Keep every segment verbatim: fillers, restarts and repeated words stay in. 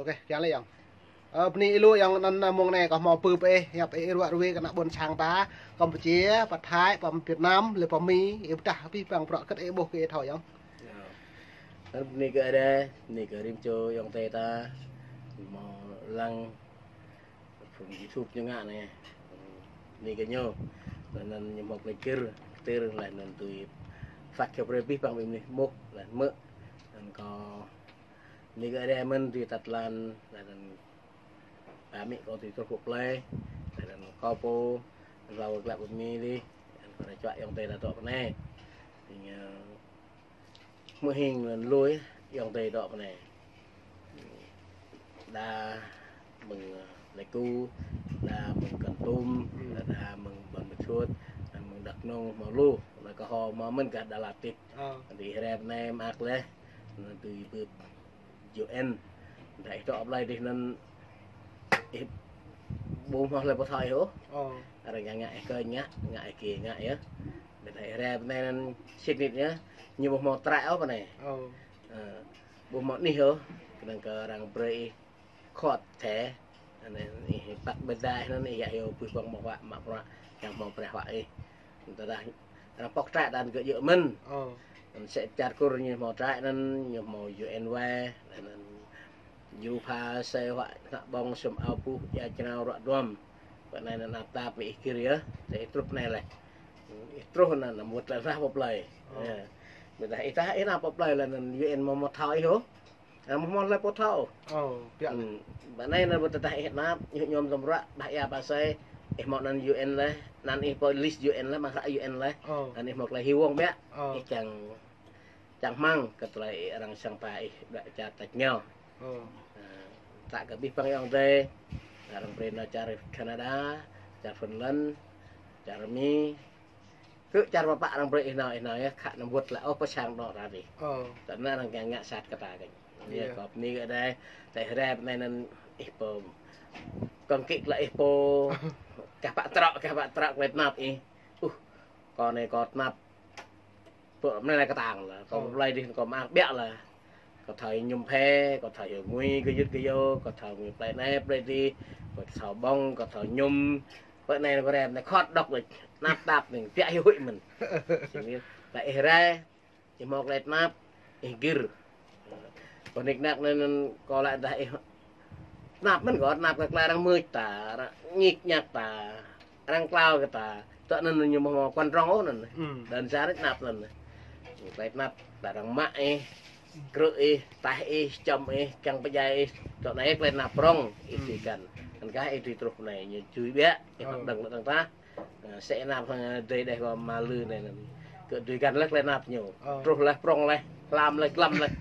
Ok, kiăng lĕ yŏng. Ơ, bơni ih lu yŏng, anŭn mông anai kâo hmâo pơpŭ ih, yap ih ruă ruai kơ ană ƀôn sang ta, Campuchia, pơ Thái, pơ Việt Nam, lĕ pơ Mi, ih pơdah abih bang bruă hơget ih ƀuh kơ ih thâo yŏng. Anŭn bơni kơ Ơi Adai, bơni kơ rĭm čô ayŏng adơi ta, hmâo lăng phung YouTube ñu ngă anai. Bơni kơ ñu. Laih anŭn ñu hmâo klĕ gir, kơtir, laih anŭn tui phat kơ brơi abih bang ƀing mơnuih mŭk, laih mơ̆. Anŭn kâo bơni kơ Ơi Adai mơ̆n tui tăt lan, laih anŭn ba amĭ kâo tui truh pơ plơi, laih anŭn kâo pô, hlâo glăk pơ Mi dih, laih anŭn kâo ră čuă ayŏng adơi ta dŏ pơ anai. Tui ñu hmư̆ hing lŏn lui ayŏng adơi dŏ pơ anai. Đa mơ̆ng Pleiku, đa mơ̆ng Kon Tum, đa mơ̆ng Buôn Ma Thuột, đa mơ̆ng Dak Nông hmâo lu, laih kơ hmâo mơ̆n gah Đà Lạt tih. Ơ. Tui ih rai pơ anai mơak laih, anŭn tui ih bưp U N. Đa ih dŏ pơ plơi dih anŭn ih ƀu hmâo hlơi pô thâo ih ôh. Ơ. Arăng ngă ih kơ ngă, ngă ih kơ ngă yơh. Đa ih rai pơ anai anŭn sĭt nik yơh, ñu ƀu hmâo trăi ôh pơ anai. Ơ. Ơ, ƀu hmâo anih ôh, kơnơ̆ng kơ arăng brơi ih khot thẻ. Anŭn ih păk bơda anŭn ih yă hyu pui păng mă huă, mă bruă, kiăng hmâo preh huă ih. Tơdah arăng pŏk trăi đan gơ̆ djơ̆ mơ̆n. Ơ. Anŭn sĕ čar Kur ñu hmâo trăi anŭn, ñu hmâo U N wai, anŭn Yua pha sĕ huă ană ƀơ̆ng sum ao puh, ia črao ruă duăm. Pơ anai anŭn tap mơ̆ ih gir yơh, tơ ih truh anai laih. Ih truh anŭn, anŭn mŭt laih pơ plơi. Ơ. Yơh. Ƀiădah ih tah ih nao pơ plơi laih anŭn U N hmâo hmâo thâo ih ôh. Anŭn hmâo hmâo hlơi pô thâo. Ơ, biă laih. Ƀơ anai anŭn ƀu tơdah ih nao, ih ñum tơm ruă, dah ia pha sĕ, ih hmâo anăn U N laih, anăn ih pơ list U N laih, mă hră U N laih. Ơ. Anăn ih hmâo tơlơi hi wông biă. Ơ. Ih čang čang hmăng kơ tơlơi arăng sang pă ih đuaĭ čar tač rơngiao. Ơ. Ơ, ta kơ abih bang ayŏng adơi, arăng brơi nao čar Canada, čar Finland, čar Mi. Kơ čar pơpă arăng brơi ih nao, ih nao yơh, khă anăm wơ̆t laih ôh pơ sang anŏ ta dih. Ơ. Tơ anŭn arăng kiăng ngă sat kơ ta kơ ñu. Yơh, yơh. Kâo bơni kơ Ơi Adai, tơ ih rai pơ anai anŭn ih pô kơ̆ng kĭ laih ih pô kah pă trŏ, kah pă trŏ klĕ tơnap ih. Uh, kâo anai kâo tơnap pơ mơ̆ng anai kơtang laih, kâo pơ plơi dih kâo mơak biă laih. Kâo thâo ñum phe, kâo thâo ngui gơyut gơyô, kâo thâo ngui plơi anai plơi dih, kâo thâo ƀơ̆ng, kâo thâo ñum. Pơ anai kâo rai anai khot đŏk laih, tơnap tap anai, biă hyu huĭ mơ̆n. Sĭt nik, tơ ih rai, ih hmâo klĕ tơnap, ih gir. Kâo nik nak anŭn, anŭn kâo laĭ dah ih tơnap mơ̆n kâo, tơnap kơ klă arăng mưč ta, arăng ñik ñak ta, arăng klao kơ ta. Tơ anŭn ñu ƀu hmâo quan trọng ôh anŭn. Ư. Đơn giản tơnap anŭn. Klĕ tơnap, ta arăng mă ih, krư̆ ih, taih ih, čăm ih, kiăng pơdjai ih. Tơ anai klĕ tơnap prŏng, ih tui găn. Anŭn kah ih tui truh anai, ñu jui biă, ih păk đơ̆ng lŏ đơ̆ng tah. Ơ, sĕ tơnap hăng adơi đeh kâo Ama Lư anai anŭn. Kơ tui găn laih klĕ tơnap ñu. Ơ. Truh laih, prŏng laih, hlam laih, glăm laih.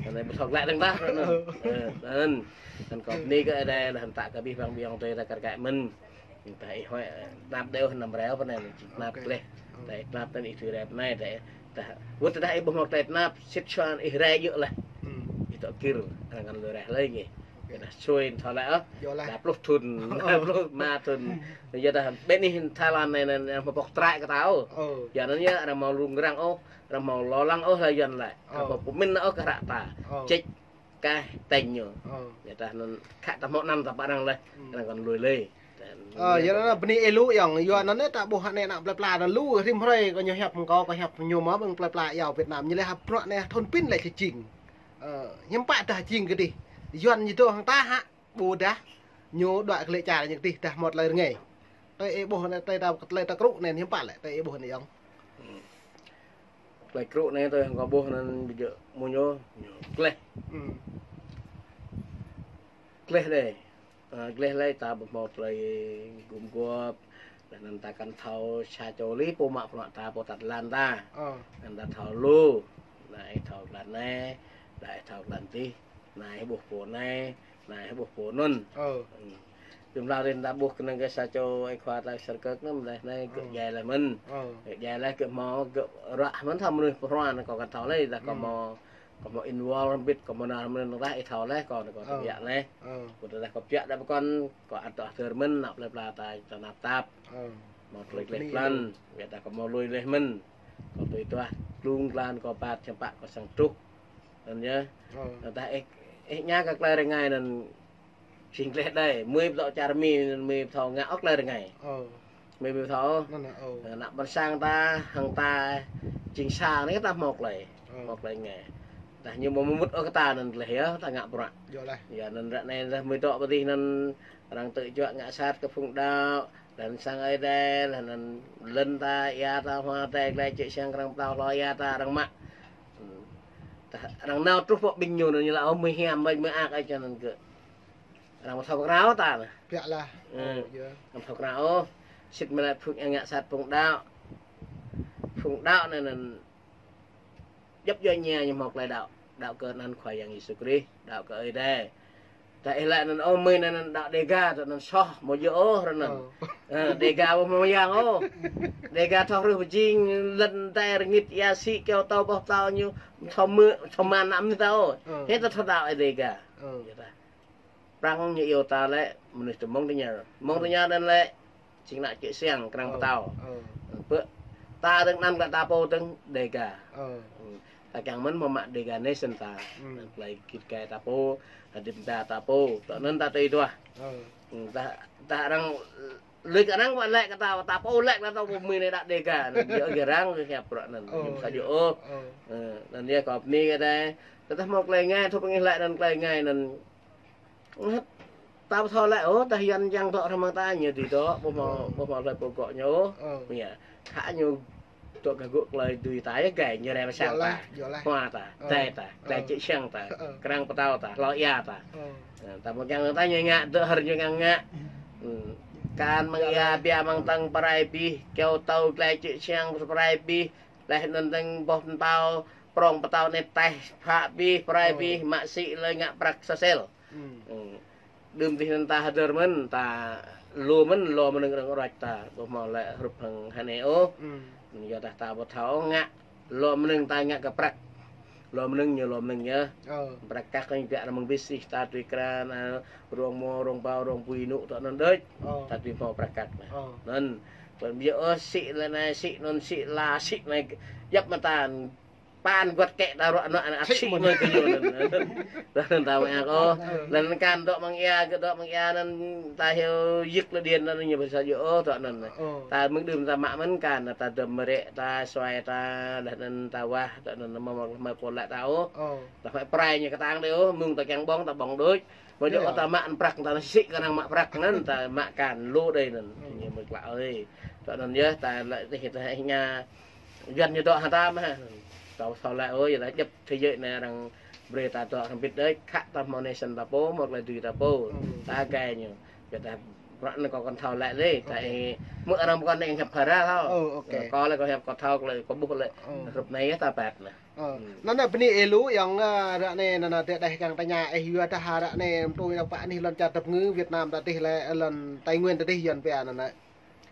Anai ƀu thâo glaĭ dơ̆ng tah anŭn. Ơ. Ơ, anŭn. Anŭn kâo bơni kơ Ơi Adai laih anŭn ta kơ abih bang ayŏng adơi ta kar kaĭ mơ̆n. Tơ ih huĭ, tơnap đơi ôh anăm rai ôh pơ anai, tơnap klĕ. Tơ ih tơnap tơ ih tui rai pơ anai, tơ ih tah. Wơ̆t tơdah ih ƀu hmâo klĕ tơnap, sĭt suan ih rai djơ̆ laih. Ih dŏ gir, arăng kăn lui rai hlơi ngih. Yơh dah sui thâo laih ôh. Yơh laih. Đa pluh thŭn, đa pluh rơma thŭn. Yơh dah ƀĕ anih Thái Lan anai, anai, anai hmâo pŏk trăi kơ ta ôh. Ơ. Yua anŭn yơh arăng hmâo rŭng răng ôh, arăng hmâo lo lăng ôh laih Yuan laih. Ơ. Arăng hmâo pơmĭn ôh kơ hră ta. Ơ. Čĕč kah tĕnh ñu. Ơ. Yua dah anŭn khă ta hmâo anăn ta pơ arăng laih. Ư. Arăng kăn lui laih. Ơ, yua anŭn bơni ih lu yŏng, yua anŭn ta ƀuh anai ană plơi pla anŭn lu rĭm hrơi kâo ñu hiăp kâo, kâo hiăp ñu mơ̆ ƀing plơi pla yua Việt Nam ñu laĭ hăp bruă anai thŭn pin laĭ či jing. Ơ, hiư̆m pă dah jing kơdih. Yuan ñu dŏ hăng ta hă. Ƀôdah ñu đuaĭ kơ lĕ čar ñu kơdih dah hmâo tơlơi rơngai. Tơ ih ƀuh anai, tơ ta, tơlơi ta krŭ anai hiư̆m pă lĕ, tơ ih ƀuh anai yŏng. Ư. Tơlơi krŭ anai tơ hăng kâo ƀuh anŭn ƀu djơ̆ mơ̆ ñu, ñu gleh. Ư. Gleh dih. Ơ, gleh laih ta ƀu hmâo tơlơi gum guôp. Laih anŭn ta kăn thâo sa čô lĕ pô mă bruă ta, pô tăt lan ta. Ơ. Anŭn ta thâo lu. Anai ih thâo lan anai, anai ih thâo lan dih. Anai ih ƀuh pô anai, anai ih ƀuh pô anŭn. Ơ. Ư. Jum hlâo dih ta ƀuh kơnơ̆ng kơ sa čô ih khua ta Sơr Kơk anŭn, laih anai gơ̆ djai laih mơ̆n. Ơ. Gơ̆ djai laih gơ̆ hmâo gơ̆ ruă mơ̆n thâo mơnuih pơhrua anŭn kâo kăn thâo laih, dah kâo hmâo, kâo hmâo involve hrŏm hơbĭt, kâo hmâo nao hrŏm hơbĭt anŭn dah ih thâo laih kâo, kâo tơbiă laih. Ơ. Kâo tơdah kâo biă đa pơkŏn, kâo ăt dŏ hơdơr mơ̆n, ană plơi pla ta tơnap tap. Ơ. Hmâo tơlơi gleh blan, biă dah kâo hmâo lui laih mơ̆n. Kâo tui tuah, glung glan kâo pat, čăm pă kâo sang truh. Anŭn yơh. Ơ. Tơdah ih Ih ña kơ tơlơi rơngai anŭn jing gleh đơi, mơi pơtô čar Mi anŭn mơi pơtô ngă ôh tơlơi rơngai. Ơ. Mơi pơtô. Anŭn, ơ. Ană ƀôn sang ta, hăng ta, jing sa anai ta hmâo tơlơi. Ơ. Hmâo tơlơi rơngai. Tơdah ñu ƀu mŭt ôh kơ ta anŭn gleh yơh, ta ngă bruă. Yơh lah. Yơh, anŭn ră anai tơdah mơi dŏ pơ adih anŭn arăng tơjuă ngă sat kơ phung đaŏ, lŏn sang Ơi Adai, lŏn, lŏn ta, ia ta, hmua ta, glai čư̆ siăng krăng pơtao hlâo ia ta arăng mă. Hmm. Tơdah arăng nao truh pơ ƀing ñu anŭn ñu laĭ ôh mơi hiam, mơi, mơi ak ai čơ anŭn kơ. Arăng ƀu thâo pơkrao ta anai. Biă lah. Hmm. Ơ, yơh. Arăng thâo pơkrao ôh. Sĭt mơ̆ laĭ phung ngă sat phung đaŏ. Phung đaŏ anŭn, anŭn djŏp djuai ania ñu hmâo tơlơi đaŏ. Đaŏ kơ anăn Khua Yang Yêsu Krist, đaŏ kơ Ơi Adai. Tơdah ih laĭ anŭn ôh mơi anŭn, anŭn đaŏ Đêga, tơ anŭn soh, ƀu djơ̆ ôh, ră anŭn. Ơ. Ơ, Đêga ƀu hmâo yang ôh. Đêga thâo hrih pơjing, lŏn tai rơngit, ia sĭ, kơyâo tâo, boh pơtâo ñu, thâo mơ̆, thâo mơ̆n anăm ñu tâo. Ơ. Hĭ ta thâo đaŏ Đêga. Ơ. Yơh ta. Prăng ñu iâu ta lĕ mơnuih tơ mơ̆ng tơña. Mơ̆ng tơña anŭn lĕ, jing ană čư̆ siăng, krăng pơtao. Ơ. Pơ, ta dơ̆ng anăn lĕ ta pô dơ̆ng Đêga. Ơ. Hmm. Ta kiăng mơ̆n hmâo mă Đêga Nation ta. Hmm. Tơlơi git gai ta pô, hơdip ta ta pô. Tơ anŭn ta tui duah. Ơ. Hmm, ta, ta arăng lĕ kơ arăng wă lĕ kơ ta, ta pô lĕ kơ ta pô mơi anai đaŏ Đêga. Anŭn yơh gơ̆ arăng kơ hiăp bruă anŭn. Ơ, ñu sa yơh. Yơh ôh. Ơ. Ơ, anŭn yơh kâo bơni kơ ta. Tơdah hmâo tơlơi rơngai, thâo pơngih lĕ anŭn tơlơi rơngai anŭn. Ngă ta ƀu thâo lĕ ôh, tơdah Yuan čang dŏ hrŏm hăng ta ñu dưi dŏ, ƀu hmâo, ƀu hmâo hlơi pô gŏ ñu. Ơ. Yơh. Khă ñu dŏ gah gŭ tơlơi dưi ta yơh gai ñu rai pơ sang ta. Yơh lah. Hmua ta, ơ, adai ta, ơ, adai čư̆ siăng ta, ơ, krăng pơtao ta, hlâo ia ta. Ơ. Ơ, ta ƀu kiăng ta ñu ngă, dŏ hơr ñu kiăng ngă. Hmm. Kan mơ̆ng ia, biă mơ̆ng tăng pơrai abih, kơyâo tâo glai čư̆ siăng pơrai abih, laih anŭn tăng boh pơtâo, prong pơtâo anai taih phă abih, pơrai abih, mă sĭ lơi ngă prăk sosel. Hmm. Hmm. Đưm adih anŭn ta hơdơr mơ̆n, ta lu mơ̆n, lu mơnơ̆ng arăng ruăč ta, ƀu hmâo lĕ hrup hăng hơnai ôh. Hmm. Yua dah ta ƀu thâo ngă, lu mơnơ̆ng ta ngă kơ prăk. Lu mơnơ̆ng ñu lu mơnơ̆ng yơh. Ơ. Prăk kăk ñu biă anŭn mơ̆ng ƀing sĭ ta tui krăn, a, rông mô, rông pao, rông apui anŭn tơ anŭn đôč. Ơ. Ta tui hmâo prăk kăk anai. Ơ. Anŭn, pơ ƀiă ôh sĭ lĕ anai, sĭ anŭn, sĭ la, sĭ anai, djŏp mơta, păn guăt kĕ ta ruă anŭn, anŭn sĭ mơ̆n kơ ñu anŭn. Anŭn ta mă ak ôh. Ơ. Anŭn kan dŏ mơ̆ng ia, gơ̆ dŏ mơ̆ng ia anŭn ta hyu yik lơ điên anŭn ñu ƀu sa yơh ôh dŏ anŭn. Ơ. Ta mơ̆ng đưm ta mă mơ̆n kan, ta dơ̆m mơrĕ, ta suai ta, laih anŭn ta wah, dŏ anŭn mă mă mă pô lăi ta ôh. Ơ. Ta mă pơrai ñu kơtang đơi ôh, mơ̆ng ta kiăng ƀơ̆ng ta ƀơ̆ng đôč. Ƀu djơ̆ ôh ta mă prăk, ta sĭ kơ arăng mă prăk anŭn, ta mă kan lu đơi anŭn. Ơ. Ñu mơ̆ klă ơi. Dŏ anŭn yơh, ta lăi tih ta hĕ ña Yuan ñu dŏ hăng ta mơ̆. Ta thâo lăi ôh, yua dah djŏp thế giới anai arăng brơi ta dŏ arăng bit đơi, khă ta hmâo nation ta pô, hmâo tơlơi dưi ta pô. Ơ. Ta gai ñu. Yua dah bruă anŭn kâo kăn thâo lăi lĕ, ta ih mơ̆ arăng ƀu kăn ih hiăp phara thâo. Ơ, ok. Kâo lĕ kâo hiăp kâo thâo, kâo lĕ kâo ƀuh lĕ. Ơ. Hrup anai yơh ta ƀat anai. Ơ, hmm. Anŭn anai bơni ih lu, yơh, ơ, ră anai, anŭn anai, tơdah kiăng tơña ih yua dah ră anai, mơ̆ tui anŭn pă anih lŏn čar tơpơngư Việt Nam ta dih lĕ, lŏn Tây Nguyên ta dih Yuan pia anŭn anai.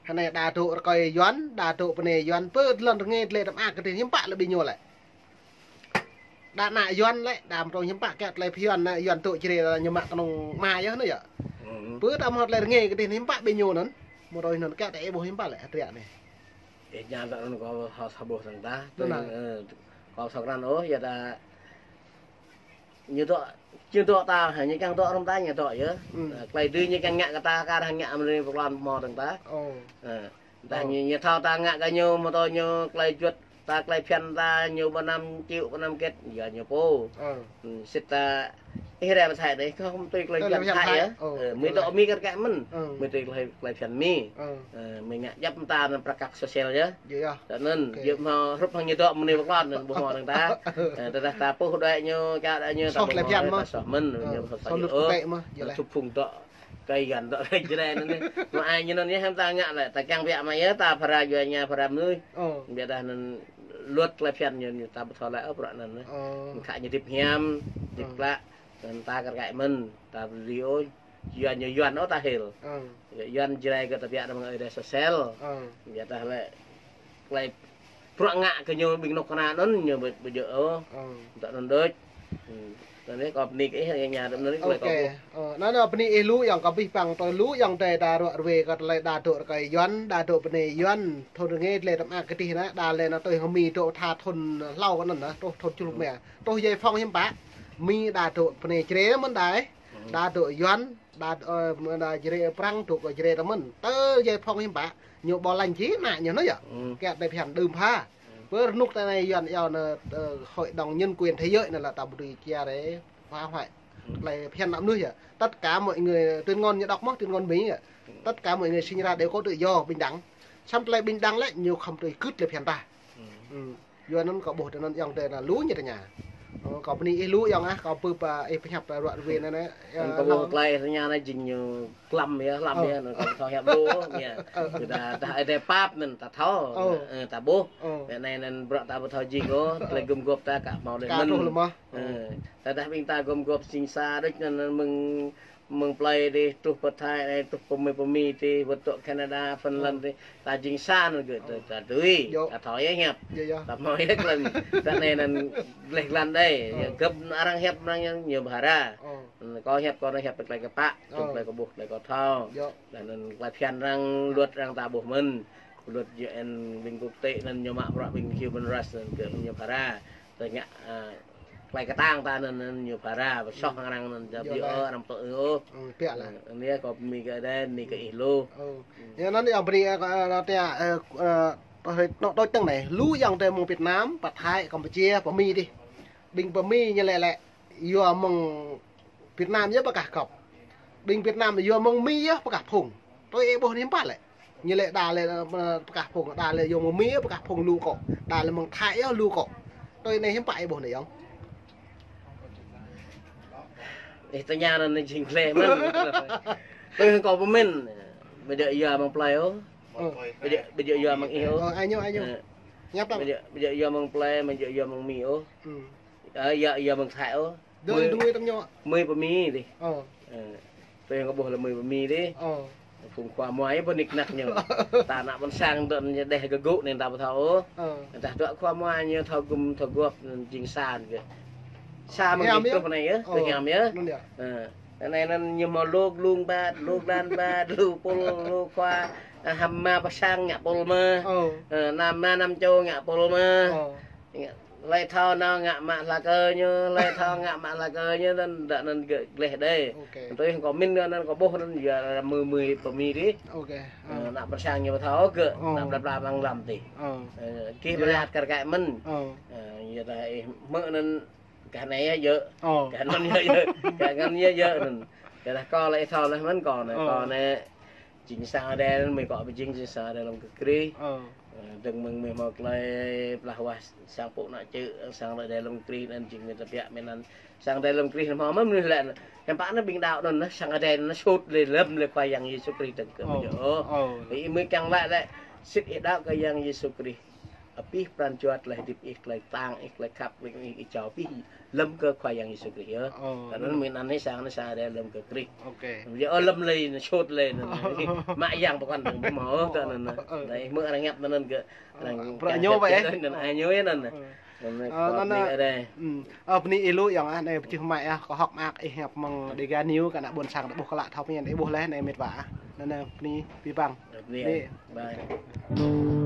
Hơnai đa dŏ rơkơi Yuan, đa dŏ bơnai Yuan, pơ lŏn rơngai tơlơi tơm ak kơ dih hiư̆m pă lĕ ƀing ñu lĕ. Đa ană Yuan lĕ, đa mơ̆ tơm hiư̆m pă kơ tơlơi phiăn anŭn, Yuan dŏ čơrê ñu mă kơnơ̆ng mă yơh anŭn yơh. Hmm. Pơ ta hmâo tơlơi rơngai kơ dih hiư̆m pă ƀing ñu anŭn, mơ̆ tui anŭn kơ tơlơi ƀuh hiư̆m pă lĕ, hơdră anai. Ih ña dŏ anŭn kâo hơ̆ sa ƀuh tơ̆ng ta. Anŭn anai. Ơ, kâo sa krăn ôh, yua dah ñu dŏ, ñu dŏ ta, ha, ñu kiăng dŏ hrŏm ta ñu dŏ yơh. Hmm. Ơ, tơlơi dưi ñu kiăng ngă kơ ta, kar hăng ngă mơ̆ng anai pơklŏn hmâo tơ̆ng ta. Ơ. Ơ. Dah ñu, ñu thâo ta ngă kơ ñu, mơ̆ tơ ñu tơlơi juăt ta, tơlơi phiăn ta, ñu ƀu anăm chịu, ƀu anăm kĕt, yua ñu pô. Ơ. Hmm, sĭt ta, ih rai pơ Thái dih, kâo mơ̆ tui tơlơi phiăn Thái yơh. Ơ, mơ̆ dŏ Mi kar kaĭ mơ̆n. Ơ. Mơ̆ tui tơlơi, tơlơi phiăn Mi. Ơ. Ơ, mơ̆ ngă djŏp mơta anŭn prăk kăk sosial yơh. Yơh, yơh. Tơ anŭn, ok. Yua hmâo hrup hăng ñu dŏ mơ̆ng anai pơklŏn anŭn ƀu hmâo tơ̆ng ta. Ơ, tơdah ta puh đuaĭ ñu, čar đuaĭ ñu, ta soh tơlơi phiăn mơ̆. Soh mơ̆n, ơ, ñu soh soh lŭt ôh. Pơkĕ mơ̆, yơh lĕ. Tŭ phung dŏ. Kơ Yuan dŏ kơ Jrai anŭn anai. Mơ̆ ai ñu anŭn anai hiư̆m ta ngă lĕ, ta kiăng biă mă yơh, ta phara yua ñu phara mơnuih. Ơ. Biă dah anŭn luật tơlơi phiăn ñu, ñu ta ƀu thâo lĕ ôh bruă anŭn anai. Ơ. Khă ñu hơdip hiam, hơdip klă, anŭn ta kar kaĭ mơ̆n, ta ƀu dưi ôh. Yuan ñu Yuan ôh ta hil. Ơ. Yuan Jrai kơ ta biă dah mơ̆ng ơi dah sosial. Ơ. Biă dah lĕ tơlơi bruă ngă kơ ñu ƀing anŏ kơna anŭn ñu ƀu, ƀu djơ̆ ôh. Ơ. Dŏ anŭn đôč. Hmm. Anŭn anai kâo bơni kơ ih, ñu dŏ anŭn anai tơlơi kâo ƀuh. Ơ, anŭn anai bơni ih lu, yơh kâo abih bang tui lu, yơh tơdah ta ruă ruai kơ tơlơi đa dŏ rơkơi Yuan, đa dŏ bơnai Yuan, thŭn rơngai tơlơi tơm ak kơ dih anŭn, đa lĕ anŭn tui hơmi dŏ tha thŭn hlâo kơ anŭn anŭn, truh thŭn črŭp mă. Truh giải phóng hiư̆m pă. Mi đa dŏ pơ anai Jrai mơ̆n đa ih. Đa dŏ Yuan, đa, ơ, đa Jrai Prăng dŏ kơ Jrai tơ mơ̆n. Tơ jai phŏng hiư̆m pă, ñu ƀu lăng či ană ñu anŭn yơh. Kĕ tơlơi phiăn đưm pha. Pơ rơnŭk tơ anai Yuan yơh anŭn, ơ, Hội đồng Nhân quyền Thế giới anŭn lĕ ta ƀu dưi chia rẽ phá hoại. Tơlơi phiăn ană mơnuih yơh. Tất cả mọi người tuyên ngôn, ñu đọc mơ̆, tuyên ngôn Mỹ yơh. Tất cả mọi người sinh ra đều có tự do, bình đẳng. Samơ̆ tơlơi bình đẳng lĕ ñu khŏm tui gưt tơlơi phiăn ta. Ư. Yua anŭn kâo ƀuh tơ anŭn yơh tơ anŭn lu ñu tơña. Ơ, kâo bơni ih lu yơh ah, kâo pơpă ih pơhiăp ruă rơwe anŭn. Anŭn kâo ƀuh tơlơi tơña anai jing ñu klăm yơh, klăm yơh, anŭn kâo thâo hiăp lu yơh. Ơ. Kơ ta, ta ih dai pap anŭn ta thâo. Ơ. Ơ, ta ƀuh. Ơ. Anai anŭn bruă ta ƀu thâo jing ôh, tơlơi gum gŏp ta aka hmâo đơi mơ̆n. Ơ. Tơdah ƀing ta gum gŏp jing sa đôč anŭn mơ̆ng mơ̆ng plơi dih, truh pơ Thái anai, truh pơ Mi, pơ Mi dih, wơ̆t truh Canada, Finland dih, ta jing sa anŭn gơ̆, ta, ta dưi, ta thâo yơh hiăp. Ta hmâo yơh klem, ta anai anŭn gleh glan đơi, yơh gơ̆p arăng hiăp arăng ñu, ñu phara. Kâo hiăp kâo anai hiăp tơlơi kơpă, tơlơi kâo ƀuh, tơlơi kâo thâo. Anŭn tơlơi phiăn arăng, luật arăng ta ƀuh mơ̆n. Luật U N ƀing quốc tế anŭn ñu mă bruă ƀing human rights anŭn gơ̆ ñu phara. Tơña, ơ, tơlơi kơtang ta anŭn, anŭn ñu phara, pơsoh arăng anŭn, ta ƀu djơ̆ ôh, arăng pơtô ôh. Ơ, anai kâo pơmĭn kơ đơi, anai kơ ih lu. Ơ. Yua anŭn yơh bri, ơ, ơ, tơ, ơ, ơ, tơ hơi, anŏ tơ̆ tơ̆ng anai, lu yơh tơ mơ̆ng Việt Nam, pơ Thái, Campuchia, pơ Mi dih. Ƀing pơ Mi ñu lĕ lĕ, yua mơ̆ng Việt Nam yơh pơkah gŏp. Ƀing Việt Nam yua mơ̆ng Mi yơh pơkah phung. Tui ih ƀuh anai hiư̆m pă lĕ. Ñu lĕ đa lĕ, ơ, pơkah phung, đa lĕ yua mơ̆ng Mi yơh pơkah phung lu akŏ. Đa lĕ mơ̆ng Thái yơh lu akŏ. Tui anai hiư̆m pă ih ƀuh anai yơh. Ih tơña anŭn jing gleh mơ̆n. Tui kâo pơmĭn. Ƀu djơ̆ yua mơ̆ng plơi ôh. Ơ. Ƀu djơ̆, ƀu djơ̆ yua mơ̆ng ih ôh. Ơ, ai ñu, ai ñu. Ơ. Ñăp lăm. Ƀu djơ̆, ƀu djơ̆ yua mơ̆ng plơi, ƀu djơ̆ yua mơ̆ng Mi ôh. Ơ, yua, yua mơ̆ng Thái ôh. Dơi mơi, dơi tơm ñu. Mơi pơ Mi dih. Ơ. Ơ. Tui kâo ƀuh lĕ mơi pơ Mi dih. Ơ. Phung khua mua yơh pơ nik nak ñu. Ta ană ƀôn sang dŏ ñu đeh gơgŭ anŭn ta ƀu thâo ôh. Ơ. Tơdah dŏ khua mua ñu thâo gum thâo gŏp anŭn jing sa anŭn gơ̆. Sa mơ̆ng hiam dih yơh. Truh pơ anai yơh, ơ, tơ hiam yơh. Anŭn yơh. Ơ. Anai anŭn ñu hmâo lôk lung bat, lôk lan bat, lu pul, lu khua, ơ, hăm ma pơ sang ngă pul mơ̆. Ơ. Ơ, nam ma nam čô ngă pul mơ̆. Ơ. Hlơi thâo nao ngă mă hla kơ ñu, hlơi thâo ngă mă hla kơ ñu, anŭn, đa anŭn gơ̆ gleh đơi. Tui kâo pơmĭn anŭn kâo ƀuh anŭn yua mơi mơi pơ Mi dih. Ơ, ană ƀôn sang ñu ƀu thâo gơ̆, ană bla bla mơ̆ng lăm dih. Ơ. Ơ, gih pơrơhat kar kaĭ mơ̆n. Ơ. Ơ, yua dah ih hmư̆ anŭn gah anai yơh djơ̆. Ơ. Gah anŭn yơh djơ̆. Gah anŭn yơh djơ̆ anŭn. Yua dah kâo lĕ ih thâo lĕ mơ̆n kâo anai, ơ, kâo anai. Jing sang Ơi Adai anŭn mơi akŏ pơjing jing sang Ơi Adai lăm kơ Krist. Ơ. Ơ, dơ̆ng mơ̆ng mơi hmâo tơlơi pơala wah sang pô ană čư̆, sang Ơi Adai lăm Krist anŭn jing mơi tơbiă mơi anŭn. Sang Ơi Adai lăm Krist anŭn hmâo mơ̆n mơnuih lĕ. Hiư̆m pă anŭn ƀing đaŏ anŭn, sang Ơi Adai anŭn sut lĕ lăm lĕ Khua Yang Yêsu Krist dơ̆ng kơ ƀu djơ̆ ôh. Ơ. Ih mơi kiăng laĭ lĕ, sĭt ih đaŏ kơ Yang Yêsu Krist. Abih pran jua tơlơi hơdip ih, tơlơi kơtang ih, tơlơi khăp ih, ih jao abih lăm kơ Khua Yang Yêsu Krist yơh. Ơ. Tui anŭn mơi anăn ih sang anai sang Ơi Adai lăm kơ Krist. Ƀu djơ̆ ôh lăm lĕ anŭn sut lĕ anŭn. Mă yang pơkŏn dơ̆ng ƀu hmâo ôh tơ anŭn. Ơ. Anai ih hmư̆ arăng hiăp tơ anŭn gơ̆. Ơ, arăng bruă ñu ƀơi anŭn, anŭn ai ñu anŭn. Ơ. Anŭn, ơ, kâo bơni, ơ, Ơi Adai. Ơ, bơni ih lu yơh, anai pơčih mă yơh, kâo hơ̆k mơak ih hiăp mơ̆ng Dega News, kơ ană ƀôn sang ta ƀuh kơ lă thâo pơñen ih ƀuh leh anai mĕt wa. Anŭn, anŭn bơni abih bang. Bơni. Bye.